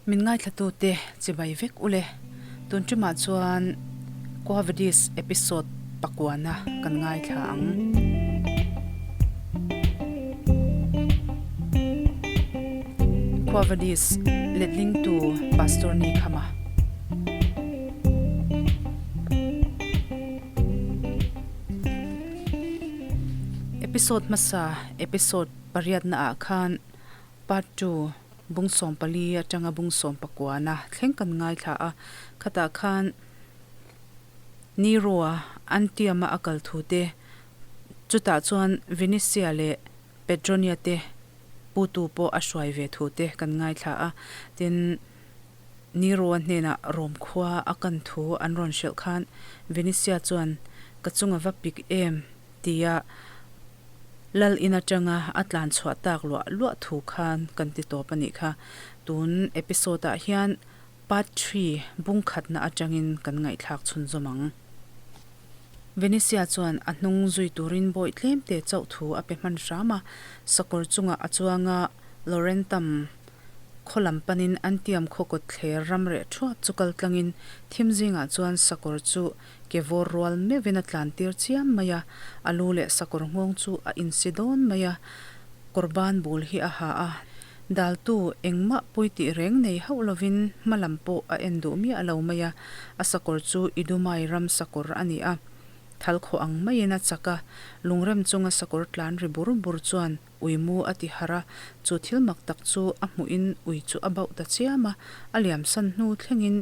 Min ngaithlatute chibai vek ule. Tun ṭumah chuan Quavadis episode pakuana kan ngaithla ang. Quavadis letlingtu Pastor Nikhama. Episode hmasa episode pariatna ah khan part 2 bung 14 atanga bung 19 na thleng kan ngaithla a, khatah khan Nero-a Antium-a a kal thu te, chutah chuan Venetia leh Petronia te putu pawh a hruai ve thu te kan ngaithla a, tin Nero-a hnenah Rom khua a kan thu an rawn hrilh khan Venetia chuan ka chunga va pik em tia Lal in atanga a tlan chhuah tak luah luah thu khan kan ti tawp a nih kha. Tun episode ah hian part 3 bung khatna atangin kan ngaihthlak chhunzawm ang. Venetia chuan a hnung zui turin bawi tlem te chauh thu a pe hman hram a, sakawr chungah a chuang a, Laurentum khaw lam panin Antium khaw kawt thler ram reh thuap chu kal tlangin thim zingah chuan sakawr chu ke vawr rual meuhin a tlan tir chiam mai a, a lu leh sakawr nghawng chu a insi dawn mai a, kawr ban bul hi a ha a, daltu engmah pui tih reng nei hauh lovin hma lam pawh a en duh miah lo mai a, a sakawr chu Idumai ram sakawr a ni a, thal khawh ang maiin a chak a, lungrem chunga sakawr tlan ri bur bur chuan ui mu a ti harh a, chu thil mak tak chu a hmuhin ui chu a bauh ta chiam a, a liamsan hnu thlengin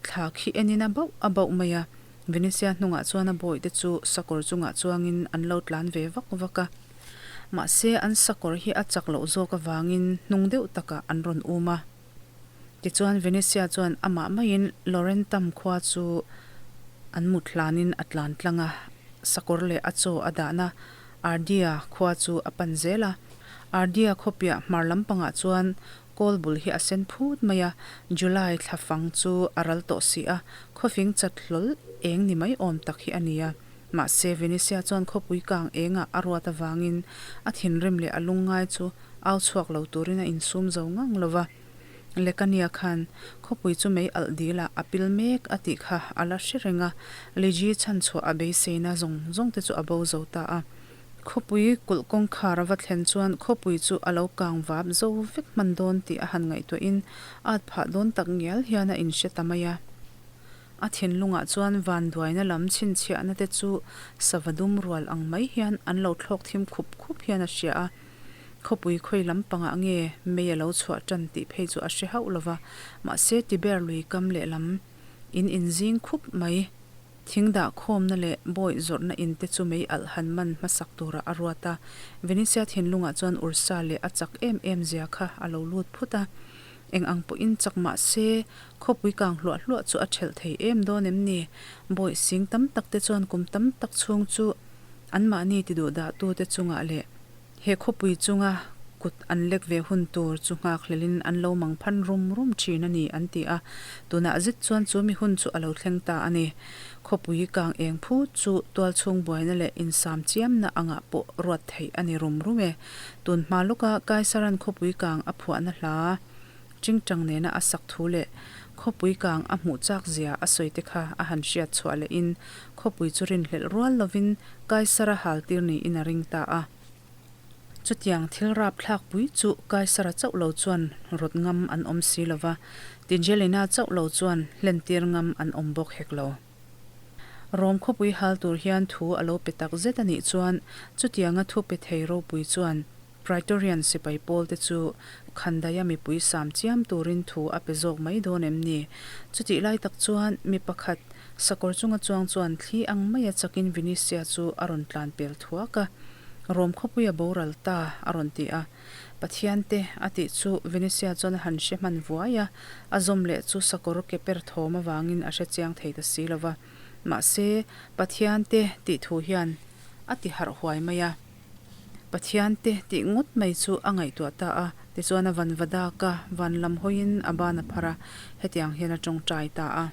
thla khi enin a bauh a bauh mai a. Venetia hnungah chuan a bawihte chu sakawr chungah chuangin an lo tlan ve vak vak a, mahse an sakawr hi a chak loh zawk avangin hnung deuh takah an rawn um a. Tichuan Venetia chuan amah maiin Laurentum khua chu an mut hlanin a tlan tlang a, sakawr leh a chaw a dahna Ardia khua chu a pan zel a. Ardia khawpiah hmar lampangah chuan kawl bul hi a sen phut mai a, July thla fang chu a ral tawh si a, khawfing chat hlawl eng ni mai awm tak hi a ni a. Mahse, Venetia chuan khawpui kang engah a ruat avangin a thinrim leh a lungngai chu au chhuak lo turin a insum zo ngang lo va. Lekania khan khawpui chu mei alh dil ah a pil mek a tih kha a la hre reng a, Liji chhanchhuah a beiseina zawng zawng te chu a bo zo ta a. Khawpui kulh kawngkhar a va thlen chuan khawpui chu a lo kang vap zo vek hman dawn tih a han ngaihtuahin at phah dawn tak ngial hian a inhre ta mai a. A thinlungah chuan vanduaina lam chhinchhiahna te chu sava dum rual ang mai hian an lo thlawk thim khup khup hian a hria a. Khawpui khawi lampangah nge mei a lo chhuah tan tih phei chu a hre hauh lo va, mahse Tiber lui kam lehlam in inzing khup mai. Thing dah khawmna leh bawih zawrhna in te chu mei alh han man hmasak turah a ruat a. Venetia thinlungah chuan Ursa leh a chak em em zia kha a lo lut phut a. Eng ang pawhin chak mah se, khawpui kang hluah hluah chu a thelh thei em dawn em ni? Bawih sing tam tak te chuan kum tam tak chhung chu anmahni tiduhdahtute chungah leh He khawpui chunga kut an lek ve hun tur chu nghakhlelin an lo mang phan rum rum thin a ni, an ti a. Tunah zet chuan chu mi hun chu a lo thleng ta a ni. Khawpui kang eng phut chu tualchhung buaina leh insam chiamna angah pawh ruat theih a ni rum rum e. Tun hma lawka Kaisaran khawpui kang a phuahna hla Chingchang nena a sak thu leh khawpui kang a hmuh chak zia a sawi te kha a han hriat chhuah lehin khawpui chu rinhlelh rual lovin Kaisara hal tir niin a ring ta a. Chutiang thil rap thlak pui chu Kaisara chauh lo chuan rawt ngam an awm si lo va, Tigelina chauh lo chuan hlen tir ngam an awm bawk hek lo. Rom khawpui hal tur hian thu a lo pe tak zet a nih chuan chutianga thu pe thei ropui chuan Praetorian sipai pawlte chu Khandaia mipui sam chiam turin thu a pe zawk mai dawn em ni? Chutih lai tak chuan mi pakhat sakawr chunga chuang chuan thli ang maia chakin Vinicius chu a rawn tlan pel thuak a, Rom khawpui a boral ta, a rawn ti a. Pathian te a tih chu Vinicius chuan a han hre hman vuai a, a zawm leh chu sakawr ke per thawm avangin a hre chiang thei ta si lo va. Mahse, Pathian te tih thu hian a ti harh huai mai a. Pathian te tih ngawt mai chu a ngaihtuah ta a, tichuan a van va dak a, van lam hawiin a ban a phar a, hetiang hian a tawngtai ta a.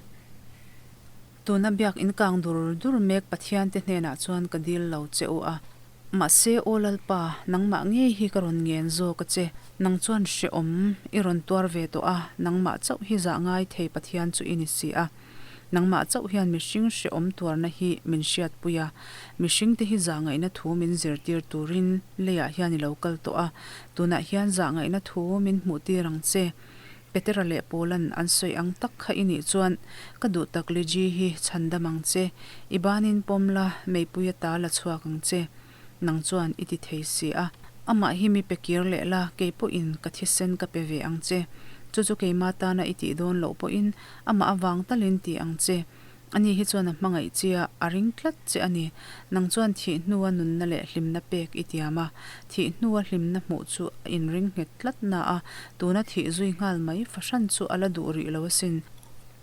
Tuna biak in kang dur dur mek Pathian te hnenah chuan ka dil lo che u a. Mahse, Aw Lalpa, nangmah ngei hi ka rawn ngen zawk a che. Nang chuan hrehawm i rawn tuar ve tawh a, nangmah chauh hi zah ngai thei Pathian chu i ni si a. Nangmah chauh hian mihring hrehawm tuarna hi min hriatpui a, mihringte hi zah ngaihna thu min zirtir turin leiah hian i lo kal tawh a, tunah hian zah ngaihna thu min hmuhtir ang che. Petera leh Paula'n an sawi ang tak kha i nih chuan ka duh tak Liji hi chhandam ang che, i banin pawm la, meipui ata la chhuak ang che. Nang chuan i ti thei si a. Amah hi mi pe kir leh la, kei pawhin ka thisen ka pe ve ang che. Chu chu keima tana i tih dawn loh pawhin amah avang talin ti ang che. Ani hi chuan a hmangaih che a, a ring tlat che a ni. Nang chuan thih hnua nunna leh hlimna pek i tiam a. Thih hnua hlimna hmuh chu a inring nghet tlat na a, tuna thih zui nghal mai fahran chu a la duh rih lo asin.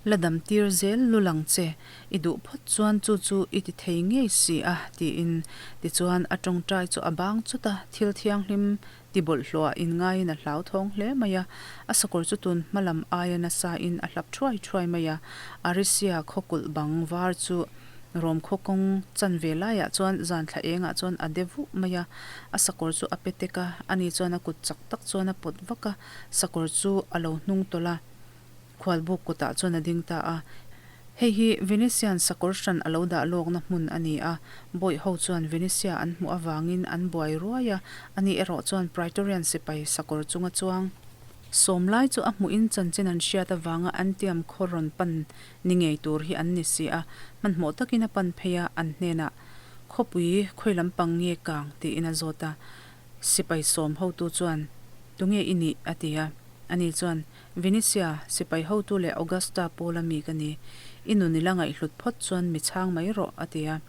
La dam tir zel lul ang che, i duh phawt chuan chu chu i ti thei ngei si a, tiin. Tichuan a tawngtai chu a bang chawt a, thil thianghlim ti bawlhhlawhah inngaiin a hlauthawng hle mai a, a sakawr chu tun hma lam aia nasain a hlap thuai thuai mai a, Arisia khaw kulh bang var chu Rom khaw kawng chan ve laiah chuan zan thla engah chuan a de vuh mai a, a sakawr chu a pe tek a, ani chuan a kut chak tak chuan a pawt vak a, sakawr chu a lo hnung tawlh a. Khualbuk kawtah chuan a ding ta a. Hei hi Venetian sakawr hran a lo dah lawkna hmun a ni a. Bawih ho chuan Venetia an hmuh avangin an buai ruai a, ani erawh chuan Praetorian sipai sakawr chunga chuang sawm lai chu a hmuhin chanchin an hriat avanga Antium khaw rawn pan ni ngei tur hi an ni si a. Hmanhmawh takin a pan phei a, an hnenah, Khawpui, khawi lampang nge kang? tiin a zawt a. Sipai sawm hotu chuan, Tunge i nih? a ti a. Ani chuan, Venetia, sipai hotu leh Augusta Paula mi ka ni. I nun i la ngaihhlut phawt chuan mi chhang mai rawh, a ti a.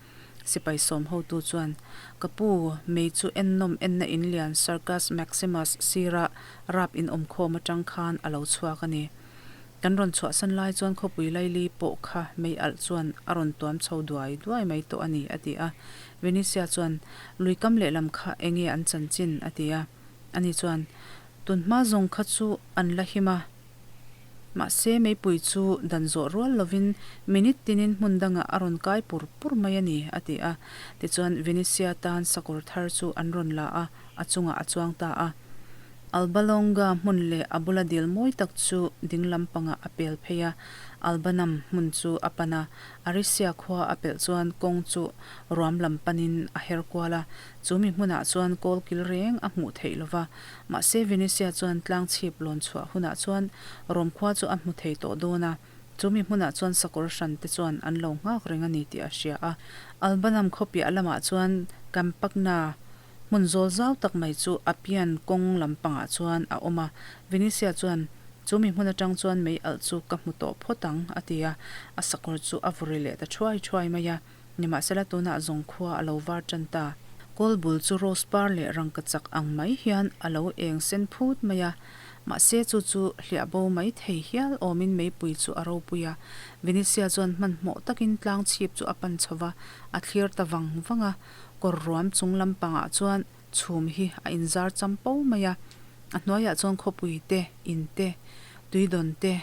Sipai sawm hotu chuan, Ka pu, mei chu ennawm enna in lian Circus Maximus sira rap inawmkhawm atang khan a lo chhuak a ni. Kan rawn chhuahsan lai chuan khawpui laili pawh kha mei alh chuan a rawn tuam chho duai duai mai tawh a ni, a ti a. Venetia chuan, Lui kam lehlam kha enge an chanchin? a ti a. Ani chuan, Tunhma zawng kha chu an la him a. Mahse, meipui chu dan zawh rual lovin minute tinin hmun dangah a rawn kai pur pur mai a ni, a ti a. Tichuan, Venetia tan sakawr thar chu an rawn la a, a chungah a chuang ta a. Alba Longa hmun leh a bula dil mawi tak chu ding lampangah a pel phei a, Albanum hmun chu a pan a, Arisia khua a pelh chuan kawng chu ruam lam panin a her kual a, chu mi hmunah chuan kawl kil reng a hmuh theih lo va. Mahse Venetia chuan tlang chhip lawn chhuah hunah chuan Rom khua chu a hmu thei tawh dawn a, chu mi hmunah chuan sakawr hran te chuan an lo nghak reng a ni tih a hria a. Albanum khaw piah lamah chuan Campagna Hmun zawl zau tak mai chu Appian kawng lampangah chuan a awm a. Venetia chuan, Chu mi hmun atang chuan mei alh chu ka hmu tawh phawt ang, a ti a. A sakawr chu a vawri leh ta thuai thuai mai a. Nimahsela tunah zawng khua a lo var tan ta. Kawl bul chu rose par leh rangka chak ang mai hian a lo eng sen phut mai a. Mahse chu chu hliah bo mai thei hial awmin meipui chu a ropui a. Venetia chuan hmanhmawh takin tlang chhip chu a pan chho va, a thlir ta vang vang a. Kawr ruam chung lampangah chuan chhum hi a inzar cham po mai a, a hnuaiah chuan khawpui te, in te, tuidawn te,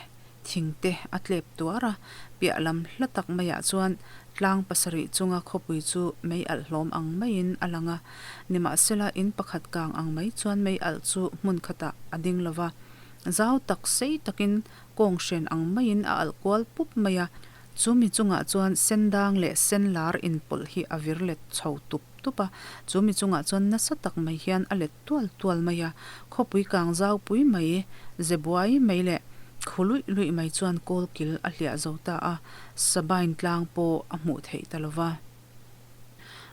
thing te a tlep tuar a, piah lam hla tak maiah chuan tlang pasarih chunga khawpui chu mei alh hlawm ang maiin a lang a, nimahsela in pakhat kang ang mai chuan mei alh chu hmun khatah a ding lo va, zau tak sei takin kawng hren ang maiin a alh kual pup mai a. Chu mi chungah chuan sen dang leh sen lar inpawlh hi a vir let chho tup tup a, chu mi chungah chuan nasa tak mai hian a let tual tual mai a, khawpui kang zau pui mai, ze buai mai leh khu luih luih mai chuan kawl kil a hliah zo ta a, Sabine tlang pawh a hmuh theih ta lo va.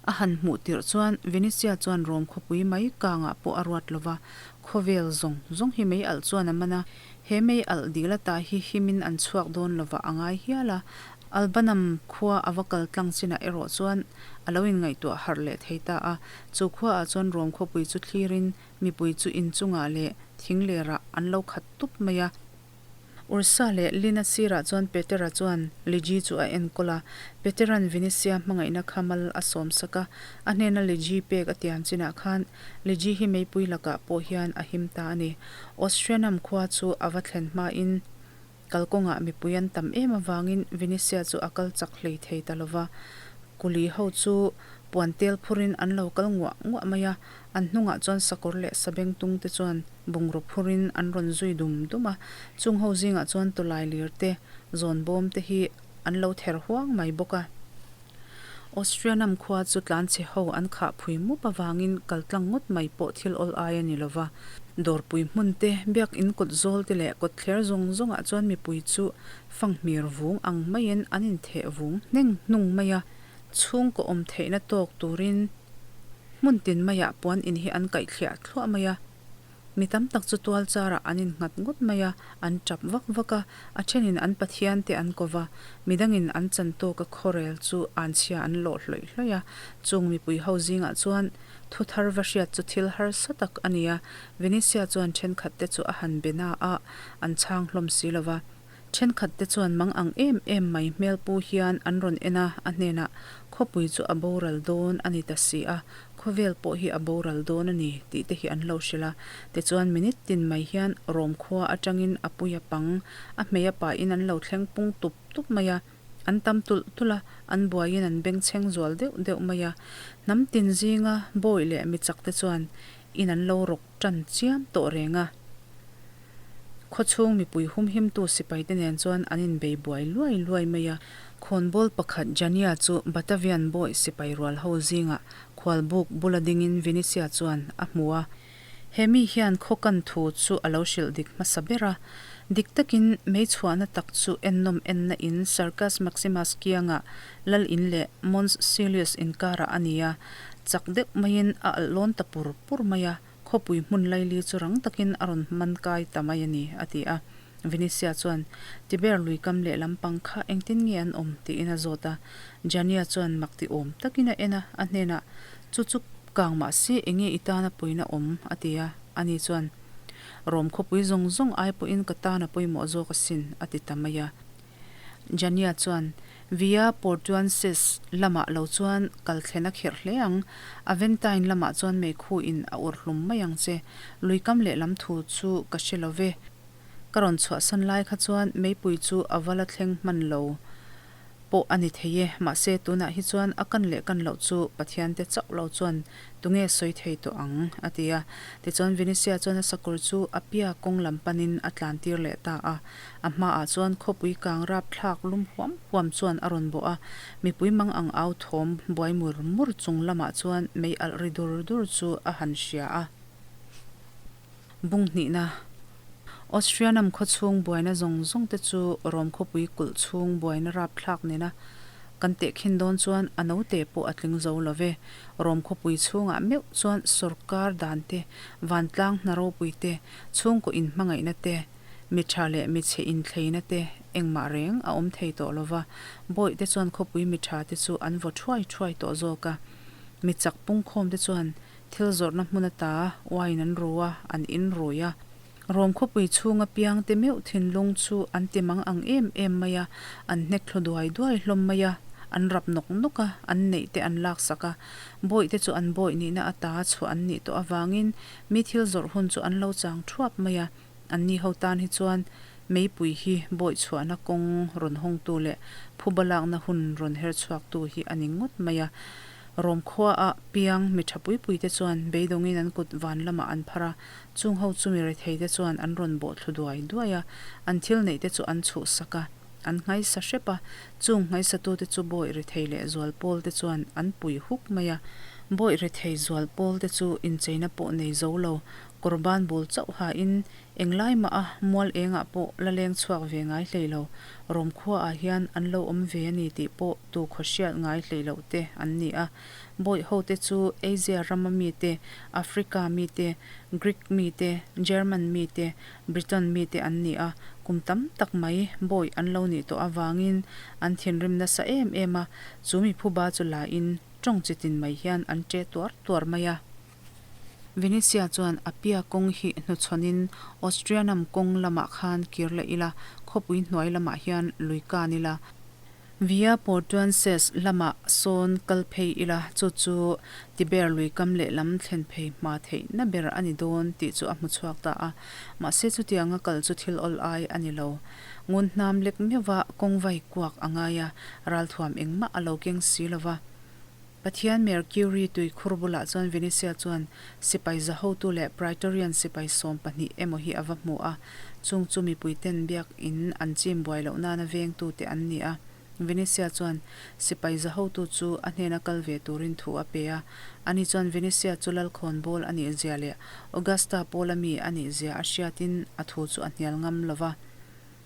A han hmuh tirh chuan Venetia chuan Rom khawpui mai kangah pawh a ruat lo va, khawvel zawng zawng hi mei alh chuan a man a, he mei alh dil ata hi himin an chhuak dawn lovah a ngai hial a. Albanum khua a va kal tlang chinah erawh chuan a lo inngaihtuah harh leh thei ta a, chu khuaah chuan Rom khawpui chu thlirin mipui chu inchungah leh thinglerah an lo khat tup mai a. Ursa leh Lina sirah chuan Petera chuan Liji chu a enkawl a. Petera'n Venetia hmangaihna kha mal a sawmsak a, a hnena Liji pek a tiam chinah khan Liji hi meipui lakah pawh hian a him ta a ni. Austrianam khua chu a va thlen hmain kalkawngah mipui an tam em avangin Venetia chu a kal chak hlei thei ta lo va. Kuli ho chu. Puan tel phurin an lo kal nguah nguah mai a, an hnungah chuan sakawr leh sabengtung te chuan bungraw phurin an rawn zui dum dum a. Chung ho zingah chuan tawlai lir te, zawn bawm te hi an lo ther huang mai bawk a. Austrianam khua chu tlanchhe ho an khah phui mup avangin kal tlang ngawt mai pawh thil awl ai a ni lo va. Dawrpui hmun te, biak in kawt zawl te leh kawt thler zawng zawngah chuan mipui chu fanghmir vung ang maiin an intheh vung hneng hnung mai a. Chhungkaw awm theihna tawk turin hmun tin maiah puan in hi an kaih thliah thluah mai a. Mi tam tak chu tual charah an innghat ngawt mai a, an tap vak vak a, a thenin an Pathian te an ko va, midangin an chan tawka khawrel chu anchhia an lawh hlawih hlawih a. Chung mipui ho zingah chuan thu thar va hriat chu thil harsa tak a ni a, Venetia chuan thenkhat te chu a han be na a, an chhang hlawm si lo va. Thenkhat te chuan mang ang em em mai hmel pu hian an rawn en a, a hnenah, Khawpui chu a boral dawn a ni ta si a, khawvel pawh hi a boral dawn a ni, tih te hi an lo hrilh a. Tichuan minute tin mai hian Rom khua atangin a pui a pang, a hmei a pahin an lo thleng pung tup tup mai a, an tam tulh tulh a, an buaiin an bengchheng zual deuh deuh mai a. Hnam tin zinga bawi leh michak te chuan in an lo rawk tan chiam tawh reng a. Khawchhung mipui humhimtu sipaite nen chuan an inbei buai luai luai mai a. Khawnbawl pakhat Jania chu Batavian bawi sipai rual ho zingah khualbuk bula dingin Venetia chuan a hmu a. He mi hian khaw kan thu chu a lo hrilh dik hmasa ber a. Dik takin mei chhuahna tak chu ennawm enna in Circus Maximus kiangah Lal in leh Mons Caelius inkarah a ni a. Chak deuh maiin a alh lawn ta pur pur mai a, khawpui hmun laili chu rang takin a rawn man kai ta mai a ni, a ti a. Venetia chuan, Tiber lui kam leh lampang kha engtin nge an awm? tiin a zawt a. Jania chuan mak ti awm takin a en a, a hnenah, Chu chu kang mah se enge i tana pawina awm? a ti a. Ani chuan, Rom khawpui zawng zawng ai pawhin ka tan a pawimawh zawk asin, a ti ta mai a. Jania chuan, Via Portuensis lamah lo chuan kal thlen a kherh hle ang. Aventine lamah chuan meikhu in a ur hlum mai ang che. Lui kam lehlam thu chu ka hre lo ve. Ka rawn chhuahsan lai kha chuan meipui chu a va la thleng hman lo pawh a ni thei e. Mahse tunah hi chuan a kan leh kan loh chu Pathian te chauh lo chuan tunge sawi thei tawh ang, a ti a. Tichuan Venetia chuan a sakawr chu Appia kawng lam panin a tlan tir leh ta a. A hmaah chuan khawpui kang rap thlak lum huam huam chuan a rawn bawh a, mipui mang ang au thawm buai mur mur chung lamah chuan mei alh ri dur dur chu a han hria a. Bung hnihna, Austrianam khawchhung buaina zawng zawng te chu Rom khawpui kulh chhung buaina rap thlak nena kan tehkhin dawn chuan a note pawh a tling zo lo ve. Rom khawpui chhungah meuh chuan sawrkar dan te, vantlang hna ropui te, chhungkaw inhmangaihna te, Mi tha leh mi chhe inthleina te engmah reng a awm thei tawh lova, bawihte chuan khawpui mi tha te chu an vaw thuai thuai tawh zawk a. Mi chak pungkhawm te chuan thil zawrhna hmun ata wine an ru a, an in rui a. Rom khawpui chhunga piang te meuh thinlung chu an ti mang ang em em mai a, an hnek thlu duai duai hlawm mai a, an rap nawk nawk a, an neih te an laksak a. Bawihte chu an bawih nihna ata chhuah an nih tawh avangin mi thil zawrh hun chu an lo chang thuap mai a. Anni ho tan hi chuan meipui hi bawih chhuahna kawng rawn hawngtu leh phuba lakna hun rawn her chhuaktu hi a ni ngawt mai a. Rom khuaah piang mi tha pui pui te chuan beidawngin an kut van lamah an phar a, chung ho chu mi rethei te chuan an rawn bawh thlu duai duai a, an thil neih te chu an chhuhsak a, an nghaisa hrep a, chung nghaisatute chu bawih rethei leh zual pawl te chuan an pui huk mai a. Bawih rethei zual pawl te chu incheina pawh nei zo lo, Kawr ban bul chauh hain englai mah a mual engah pawh la leng chhuak ve ngai hlei lo. Rom khuaah hian an lo awm ve a ni tih pawh tu khaw hriat ngai hlei loh te an ni a. Bawih ho te chu Asia rama mi te, Africa mi te, Greek mi te, German mi te, Britain mi te an ni a. Kum tam tak mai bawih an lo nih tawh avangin an thinrim nasa em em a, chu mi phuba chu la in tawng chitin mai hian an che tuar tuar mai a. Venetia chuan Appia kawng hi hnuchhawnin Austrianam kawng lamah khan kir leh ila, khawpui hnuai lamah hian lui kan ila, Via Portuenses lamah sawn kal phei ila, chu chu Tiber lui kam lehlam thlen phei hma theihna ber a ni dawn tih chu a hmu chhuak ta a. Mahse chutianga kal chu thil awl ai a ni lo. Ngun hnam lek meuhva kawng vai kuak a ngai a, ralthuam engmah a lo keng si lova. Pathian Mercury tuikhur bulah chuan Venetia chuan sipai za hotu leh Praetorian sipai 12 emaw hi a va hmu a, chung chu mipuiten biak in an chim buai loh nana vengtute an ni a. Venetia chuan sipai za hotu chu a hnena kal ve turin thu a pe a. Ani chuan Venetia chu lalkhawnbawl a nih zia leh Augusta pawla mi a nih zia a hriatin a thu chu a hnial ngam lo va.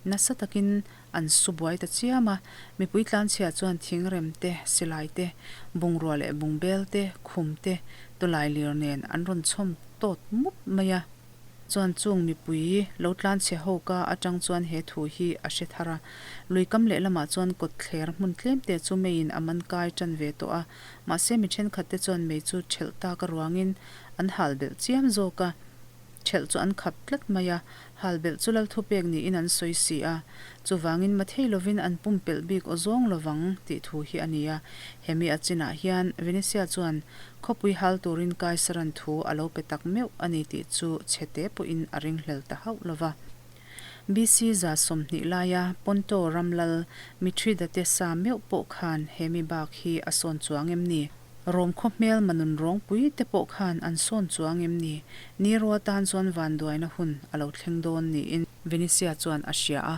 Nasa takin an su buai ta chiam a, mipui tlanchhia chuan thingrem te, silai te, bungrua leh bungbel te, khum te, tawlai lir nen an rawn chhawm tawt mup mai a. Chuan chung mipui lo tlanchhia ho ka atang chuan he thu hi a hre thar a. Lui kam lehlamah chuan kawtthler hmun tlem te chu meiin a man kai tan ve tawh a, mahse mi thenkhat te chuan mei chu thelh tak aruangin an hal belh chiam zawk a. Thelh chu an khap tlat mai a, hal belh chu lal thupek niin an sawi si a. Chuvangin mathei lovin an pumpelh bik aw zawng lovang tih thu hi a ni a. Hemi a chinah hian Venetia chuan khawpui hal turin Kaisaran thu a lo pe tak meuh a ni tih chu chhete pawhin a ringhlel ta hauh lova. BC 120 laia Ponto ram lal Mithridatesa meuh pawh khan hemi bak hi a sawn chuang em ni? Rom khaw hmel manun rawngpui te pawh khan an sawn chuang em ni? Nero atan chuan vanduaina hun a lo thleng dawn niin Venetia chuan a hria a.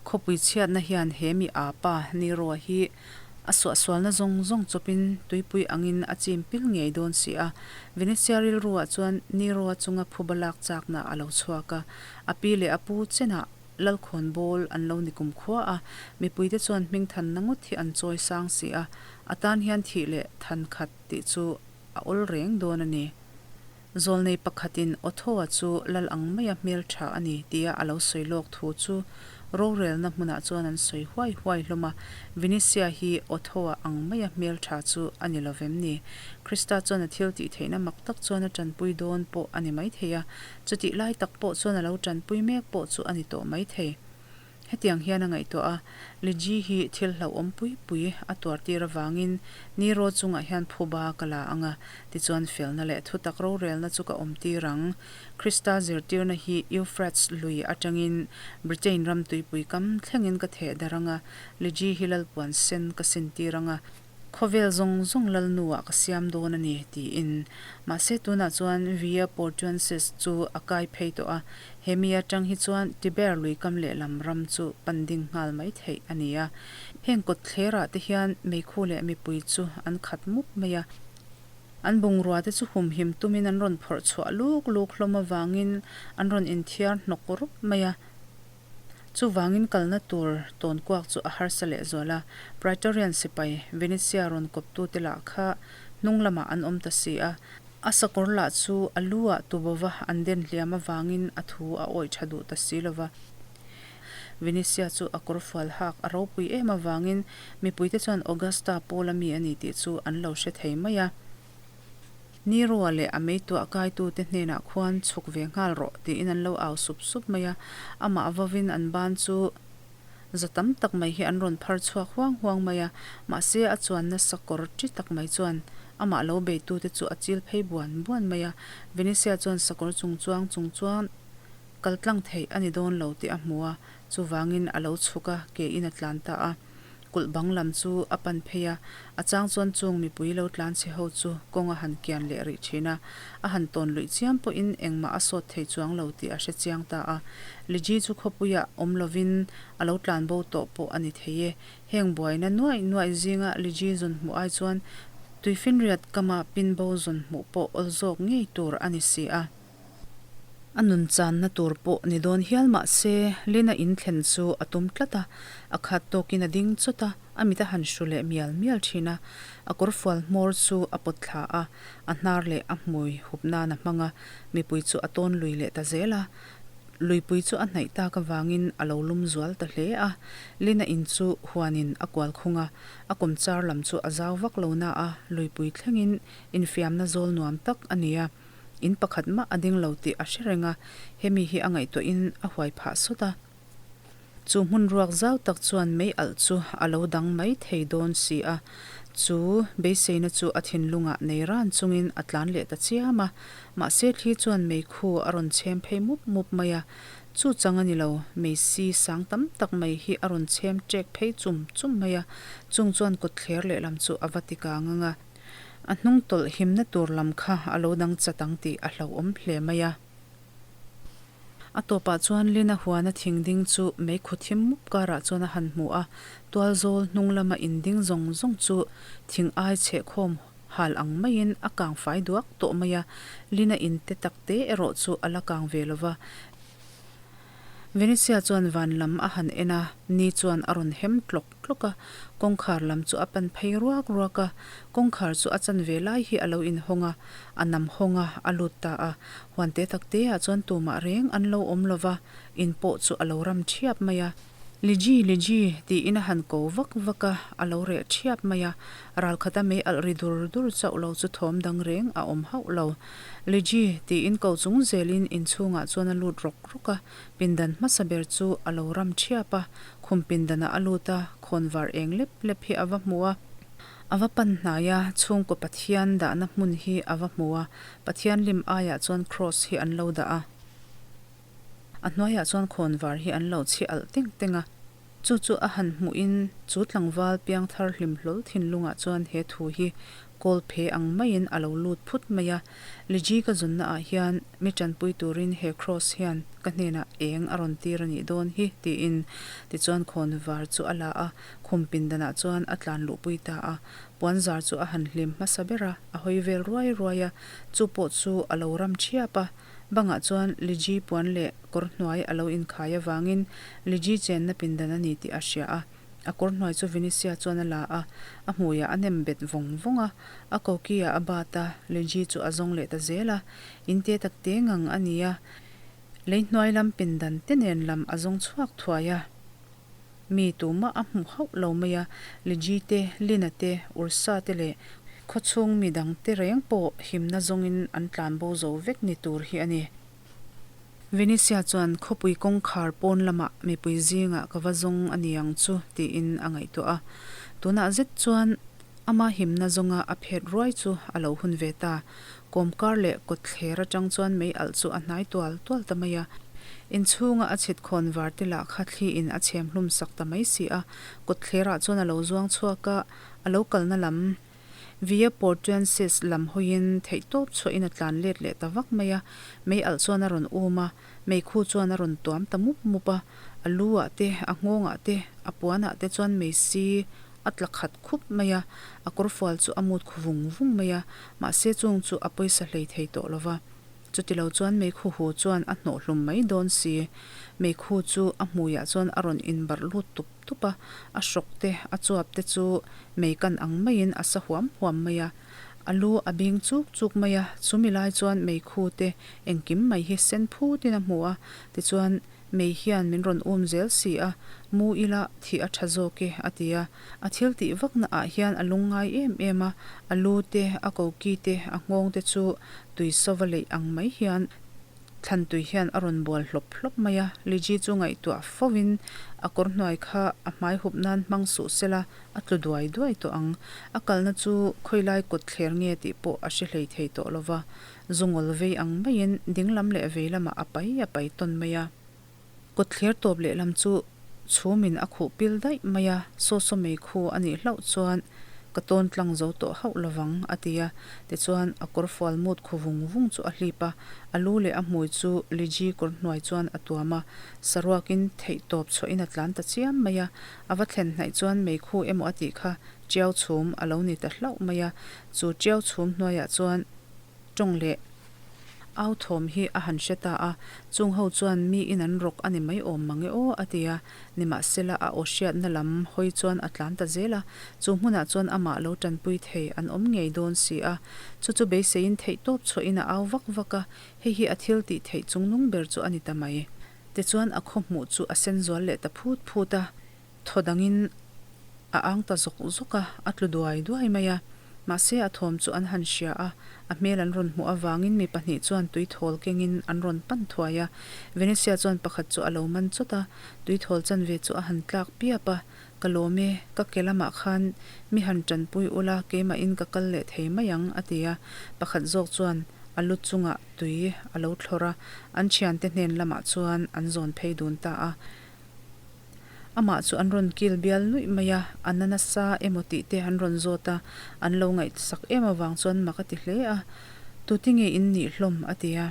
Khawpui chhiatna hian he mi aa pa Nero hi a suahsualna zawng zawng chawpin tuipui angin a chim pil ngei dawn si a. Venetia rilruah chuan Nero chunga phuba lak chakna a lo chhuak a. A pi leh a pu chenah Lalkhawnbawl an lo ni kumkhua a, mipuite chuan hmingthanna ngawt hi an chawi sang si a, a tan hian thih leh than khat tih chu a awl reng dawn a ni. Zawlnei pakhatin Otho-a chu lal ang maia hmel tha a ni tia a lo sawi lawk thu chu rorelna hmunah chuan an sawi huai huai hlawm a, Vinicius hi Otho-a ang maia hmel tha chu a ni lo vem ni? Krista chuan a thil tih theihna mak tak chuan a tanpui dawn pawh a ni maithei a, Chutih lai tak pawh chuan a lo tanpui mek pawh chu a ni tawh maithei. Hetiang hian a ngaihtuah a, Liji hi thil hlauhawm pui pui a tuar tir avangin Nero chungah hian phuba ka la ang a, tichuan felna leh thutak rorelna chu ka awm tir ang. Krista zirtirna hi Euphrates lui atangin Britain ram tuipui kam thlengin ka theh darh ang a, Liji hi lalpuan sen ka sin tir ang a, Khawvel zawng zawng lalnuah ka siam dawn a ni, tiin. Mahse tunah chuan Via Portuensis chu a kai phei tawh a, he mi atang hi chuan Tiber lui kam lehlam ram chu pan ding nghal mai theih a ni a. Heng kawtthlerah te hian meikhu leh mipui chu an khat mup mai a. An bungrua te chu humhim tumin an rawn phawrh chhuah luk luk hlawm avangin an rawn inthiar hnawk rup mai a. Chuvangin kalna tur tawn kuak chu a harsa lehzual a, Praetorian sipai Venetia rawn kawptute lah kha hnung lamah an awm ta si a, a sakawr lah chu a lu ah tubova an den hliam avangin a thu a awih tha duh ta si lova. Venetia chu a kawrfual hak a ropui em avangin mipuite chuan Augusta Paula mi a ni tih chu an lo hre thei mai a. Nero-a leh a meituah kaitute hnenah khuan chhuk ve nghal rawh tiin an lo au sup sup mai a, amah vawin an ban chu za tam tak mai hi an rawn phar chhuak huang huang mai a, mahse a chuanna sakawr chi tak mai chuan amah lo beitute chu a chil phei buan buan mai a, Venetia chuan sakawr chung chuang chung chuan kal tlang theih a ni dawn lo tih a hmu a, chuvangin a lo chhuk a, ke in a tlan ta a. Kulh bang lam chu a pan phei a, a chang chuan chung mipui lo tlan chhe ho chu kawng a han kian leh rih thin a, a han tawn luih chiam pawhin engmah a sawt thei chuang lo tih a hre chiang ta a. Liji chu khawpuiah awm lovin a lo tlan bo tawh pawh a ni thei e. Heng buaina nuaih nuaih zinga Liji zawn hmuh ai chuan tuifinriat kama pin bo zawn hmuh pawh awl zawk ngei tur a ni si a. A nun channa tur pawh ni dawn hial mah se, Lina in thlen chu a tum tlat a, a khat tawkin a ding chawt a, a mit a han hru leh mial mial thin a. A kawrfual hmawr chu a pawt thla a, a hnar leh a hmui hup nan a hmang a, mipui chu a tawn lui leh ta zel a. Luipui chu a hnaih tak avangin a lo lum zual ta hle a, Lina in chu huanin a kual khung a, a kawmchar lam chu a zau vak lo na a, luipui thlengin infiamna zawl nuam tak a ni a. In pakhat mah a ding lo tih a hre reng a, hemi hi a ngaihtuahin a huai phah sawt a. Chu hmun ruak zau tak chuan mei alh chu a lo dang mai thei dawn si a, chu beiseina chu a thinlungah nei ran chungin a tlan leh ta chiam a, mahse thli chuan meikhu a rawn chhem phei mup mup mai a, chu chang a ni lo, mei si sang tam tak mai hi a rawn chhem ṭek phei chum chum mai a, chung chuan kawtthler lehlam chu a va ti kang ang a. A hnung tawlh himna tur lam kha a lo dang chat ang tih a hlauhawm hle mai a. A tawpah chuan Lina huana thing ding chu meikhu thim mup karah chuan a han hmu a, tualzawl hnung lama inding zawng zawng chu thing ai chhehkhawm hal ang maiin a kang fai duak tawh mai a, Lina in te tak te erawh chu a la kang ve lo va. Venetia chuan van lam a han en a, ni chuan a rawn hem tlawk tlawk a, kawngkhar lam chu a pan phei ruak ruak a, kawngkhar chu a chanve lai hi a lo inhawng a, a nam hawng a, a lut ta a, huan te tak te ah chuan tumah reng an lo awm lo va, in pawh chu a lo ram thiap mai a. Liji, Liji, tiin a han ko vak vak a, a lo reh thiap mai a, ral khata mei alh ri dur dur chauh lo chu thawm dang reng a awm hauh lo. Liji, tiin ko chung zelin inchhungah chuan a lut rawk rawk a, pindan hmasa ber chu a lo ram thiap a, khum pindanah a lut a, khawnvar eng lep lep hi a va hmu a. A va pan hnai a, chhungkaw Pathian dahna hmun hi a va hmu a, Pathian lim aiah chuan Kraws hi an lo dah a. A hnuaiah chuan khawnvar hi an lo chhi alh teng teng a, chu chu a han hmuhin chu tlangval piangthar hlim hlawl thinlungah chuan he thu hi kawl phe ang maiin a lo lut phut mai a, Liji ka zunna ah hian mi tanpui turin he kraws hian ka hnenah eng a rawn tir a nih dawn hi tiin tichuan khawnvar chu a la a, khum pindanah chuan a tlan luhpui ta a, puanzar chu a han hlim hmasa ber a, a hawi vel ruai ruai a, chu pawh chu a lo ram thiap a. Bangah chuan Liji puan leh kawr hnuai a lo inkhai avangin Liji chenna pindan a ni tih a hria a. A kawr hnuai chu Vinisia chuan a la a, a hmuiah a nem bet vawng vawng a. A koki-ah a bat a, Liji chu a zawng leh ta zel a. In te tak te ngang a ni a, lei hnuai lam pindan te nen lam a zawng chhuak thuai a. Mi tumah a hmu hauh lo mai a, Liji te, Lina te, Ursa te leh khawchhung mi dang te reng pawh himna zawngin an tlan bo zo vek ni tur hi a ni. Venetia chuan khawpui kawngkhar pawn lamah mipui zingah ka va zawng a ni ang chu tiin a ngaihtuah a. Tunah zet chuan ama himna zawnga a phet ruai chu a lo hun ve ta. Kawmkar leh kawtthler atang chuan mei alh chu a hnai tual tual ta mai a. Inchhunga a chhit khawn var te lah kha thli in a chhem hlum sak ta mai si a. Kawtthlerah chuan a lo zuang chhuak a, a lo kalna lam Via Portuensis lam hawiin theihtawp chhuahin a tlan let leh ta vak mai a. Mei alh chuan a rawn um a, meikhu chuan a rawn tuam ta mup mup a. A lu ah te, a nghawng ah te, a puan ah te chuan mei si a tla khat khup mai a, a kawrfual chu a mut khu vung vung mai a, mahse chung chu a pawisa hlei thei tawh lo va. Chutilo chuan meikhu hu chuan a hnawh hlum mai dawn si. Meikhu chu a hmuiah chuan a rawn inbarh lut tup tup a, a hrawk te, a chuap te chu mei kan ang maiin a sa huam huam mai a. A lu a bing chuk chuk mai a, chumi lai chuan meikhu te engkim mai hi sen phutin a hmu a, tichuan Mei hian min rawn um zel si a, mu ila thih a tha zawk e, a ti a. A thil tih vakna ah hian a lungngai em em a, a lu te, a koki te, a nghawng te chu tui sova leih ang mai hian thlan tui hian a rawn bual hlawp hlawp mai a. Liji chu ngaihtuah fo in a kawr hnuai kha a hmai hup nan hmang suh sela a tlu duai duai tawh ang. A kalna chu khawilai kawt thler nge tih pawh a hre hlei thei tawh lova. Zungawl vei ang maiin dinglam leh vei lamah a pai a pai tawn mai a. Kawtthler tawp lehlam chu chhumin a khuh pil daih mai a, saw saw mei khu a nih hlauh chuan ka tawn tlang zo tawh hauh lovang a ti a. Tichuan a kawrfual mut khu vung vung chu a hlip a, a lu leh a hmui chu Liji kawr hnuai chuan a tuam a, saruakin theih tawp chhuahin a tlan ta chiam mai a. A va thlen hnaih chuan mei khu emaw a tih kha tiau chhum a lo ni ta hlauh mai a, chu tiau chhum hnuaiah chuan tawng leh au thawm hi a han hre ta a, chung ho chuan mi in an rawk a ni mai awm mang e aw a ti a, nimahsela a aw hriatna lam hawi chuan a tlan ta zel a, chu hmunah chuan amah lo tanpui thei an awm ngei dawn si a, chu chu beiseiin theihtawp chhuahin a au vak vak a, hei hi a thil tih theih chungnung ber chu a ni ta mai. Tichuan a khaw hmuh chu a sen zual leh ta phut phut a. Thaw dangin a ang ta zawk zawk a, a tlu duai duai mai a. Mahse a thawm chu an han hria a, a hmel an rawn hmuh avangin mi pahnih chuan tuithawl kengin an rawn pan thuai a. Venetia chuan pakhat chu a lo man chawt a, tuithawl chanve chu a han tlak piap a, Ka lawm e, ka ke lamah khan mi han tanpui ula keimahin ka kal leh thei mai ang, a ti a. Pakhat zawk chuan a lu chungah tui a lo thlawr a, an thiante hnen lamah chuan an zawn phei dun ta a. Amah chu an rawn kil bial nuih mai a, a na nasa emaw tih te an rawn zawt a, an lo ngaihsak em avang chuan mak a ti hle a. Tute nge in nih hlawm? a ti a.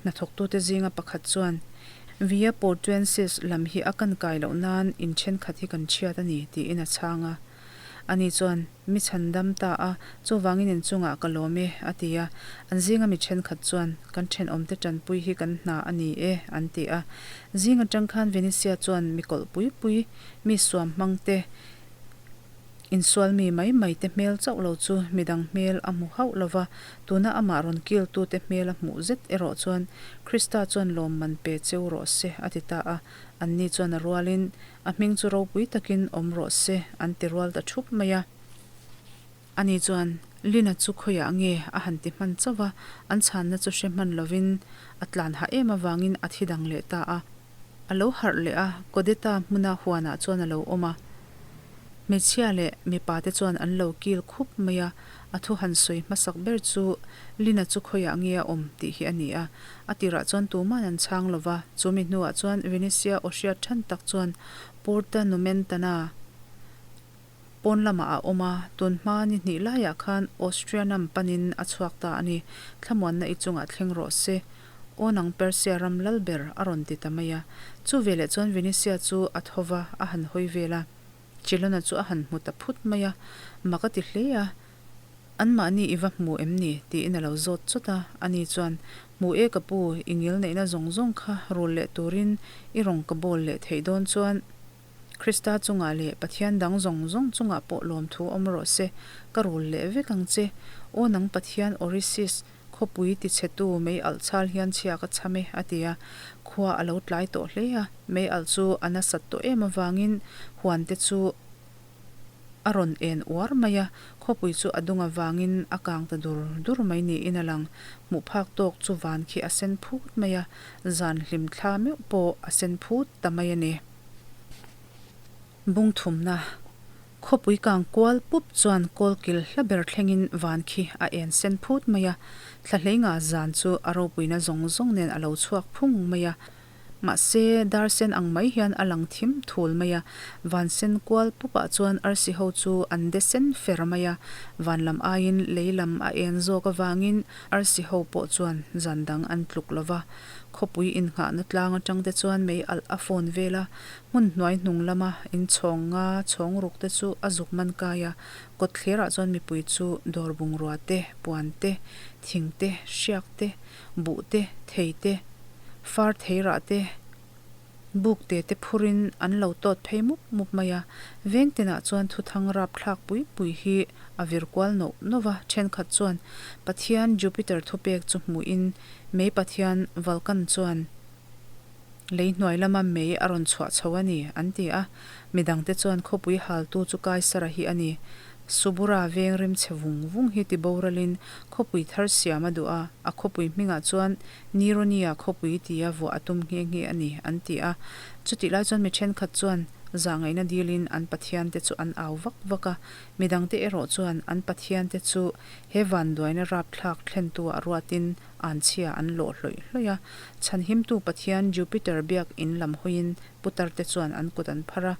Hnathawktute zinga pakhat chuan, Via Portuensis lam hi a kan kai loh nan in thenkhat hi kan chhiat a ni, tiin a chhang a. Ani chuan, Mi chhan dam ta a, chuvangin in chungah ka lawm e, a ti a. An zinga mi thenkhat chuan, Kan thenawmte tanpui hi kan hna a ni e, an ti a. Zing atang khan Venetia chuan mi kawlh pui pui, mi suam hmang te, Insual mi mai mai te hmel chauh lo chu midang hmel a hmu hauh lo va, tuna amah rawn kiltute hmel a hmuh zet erawh chuan Krista chuan lawmman pe cheu rawh se a ti ta a. Anni chuan a rualin, A hming chu ropui takin awm rawh se an ti rual ta thup mai a. Ani chuan, Lina chu khawiah nge a han ti hman chauh va, an chhanna chu hre hman lovin a tlan hah em avangin a thi dang leh ta a. A lo harh leh a, Kodeta hmuna huanah chuan a lo awm a. Hmeichhia leh mipa te chuan an lo kil khup mai a, a thu han sawi hmasak ber chu Lina chu khawiah nge a awm tih hi a ni a. A tirah chuan tuman an chhang lo va, chu mi hnuah chuan Venetia aw hriat than tak chuan Porta Nomentana pawn lamah a awm a, tun hma ni hnih laiah khan Austrianam panin a chhuak ta a ni. Thlamuanna i chungah thleng rawh se. Aw nang Persia ram lal ber a rawn ti ta mai a. Chu veleh chuan Venetia chu a tho va, a han hawi vel a. Chilona chu a han hmu ta phut mai a, mak a ti hle a, Anmahni i va hmu em ni? tiin a lo zawt chawt a. Ani chuan, Hmu e ka pu, i ngil neihna zawng zawng kha rul leh turin i rawn ka bawl leh theih dawn chuan Krista chungah leh Pathian dang zawng zawng chungah pawh lawmthu awm rawh se, ka rul leh vek ang che. Aw nang Pathian Orisis, Khawpui tichhetu mei alh chal hian chhia ka chham e, a ti a. Khua a lo tlai tawh hle a, mei alh chu a nasat tawh em avangin huan te chu a rawn en uar mai a, khawpui chu a dung avangin a kang ta dur dur mai niin a lang. Hmuh phak tawk chu van khi a sen phut mai a, zan hlim thla meuh pawh a sen phut ta mai a ni. Bung thumna Khawpui kang kual pup chuan kawlkil hla ber thlengin van khi a en sen phut mai a, thla hleinga zan chu a ropuina zawng zawng nen a lo chhuak phung mai a. Mahse, dar sen ang mai hian a lang thim thul mai a, van sen kual pupah chuan arsi ho chu an de sen fer mai a, van lam aiin lei lam a en zawk avangin arsi ho pawh chuan zan dang an tluk lo va. Khawpui innghahna tlang atang te chuan mei alh a phone vel a, Hmun hnuai hnung lama inchhawng nga chhawng ruk te chu a zuk man kai a, kawtthlerah chuan mipui chu dawr bungrua te, puan te, thing te, hriak te, buh te, thei te, far thei rah te, buk te te phurin an lo tawt phei mup mup mai a. Veng tinah chuan thuthang rapthlak pui pui hi a vir kual nawh nawh va, thenkhat chuan Pathian Jupiter thupek chu hmuhin mei pathian Vulcan chuan, Lei hnuai lama mei a rawn chhuah chho a ni, an ti a. Midangte chuan khawpui haltu chu Kaisara hi a ni. Subura veng rimchhe vung vung hi ti boralin khawpui thar siam a duh a, a khawpui hmingah chuan Nironia khawpui tia vuah a tum nghe nghe a ni, an ti a. Chutih lai chuan mi thenkhat chuan zahngaihna dilin an pathiante chu an au vak vak a, midangte erawh chuan an pathiante chu he vanduaina rapthlak thlentuah ruatin Anchhia an lawh hlawih hlawih a, chhanhimtu Pathian Jupiter biak in lam hawiin putarte chuan an kut an phar a,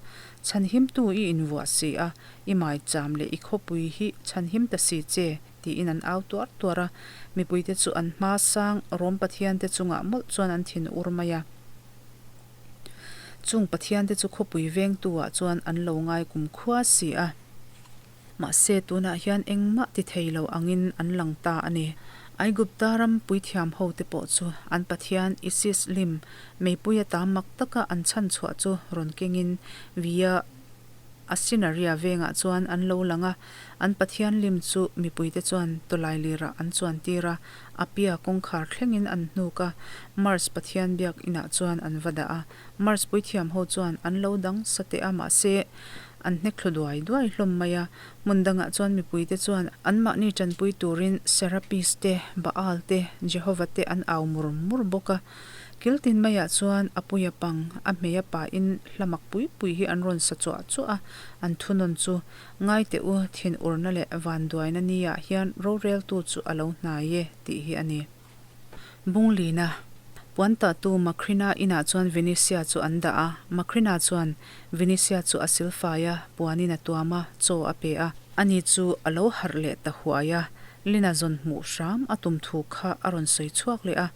Chhanhimtu i invuah si a, i maicham leh i khawpui hi chhanhim ta si che, tiin an au tuar tuar a. Mipuite chu an hma sang Rom pathiante chungah mawlh chuan an thin ur mai a. Chung pathiante chu khawpui vengtu-ah chuan an lo ngai kumkhua si a. Mahse, tunah hian engmah ti thei lo angin an lang ta a ni. Aigupta ram puithiam hote pawh chu an pathian Isis lim meipui ata mak taka an chhanchhuah chu rawn kengin Via Asinaria vengah chuan an lo lang a. An pathian lim chu mipuite chuan tawlailirah an chuantir a, Apia kawngkhar thlengin an hnuk a, Mars pathian biak inah chuan an va dah a. Mars puithiam ho chuan an lo dang sa teh a, mahse, an hnek thlu duai duai hlawm mai a. Hmun dangah chuan mipuite chuan anmahni tanpui turin Serapis te, Baal te, Jehovah te an au mur mur bawk a. Kil tin maiah chuan a puia pang, a hmei a pahin hla mak pui pui hi an rawn sa chuah chuah a, an thunawn chu, Ngai teh u, thinurna leh vanduaina niah hian roreltu chu a lo hnai e, tih hi a ni. Bunglina. Puan tahtu Macrina inah chuan Vinicia chu an dah a. Macrina chuan Vinicia chu a silfai a, puanin a tuam a, chaw a pe a. Ani chu a lo harh leh ta huai a, Lina zawn hmuh hram a tum thu kha a rawn sawi chhuak leh a.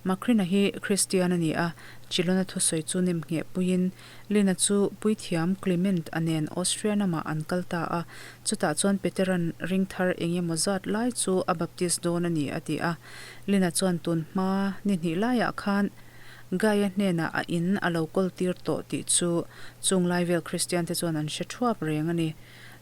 Macrina hi Kristian a ni a, Chilona thusawi chu nem ngheh puiin Lina chu puithiam Clement a nen Austria lamah an kal ta a, chutah chuan Peteran ring thar eng emaw zat lai chu a baptist dawn a ni a ti a. Lina chuan tun hma ni hnih laiah khan Gaia hnenah a in a lo kawl tir tawh tih chu chung lai vel Kristian te chuan an hre thuap reng a ni.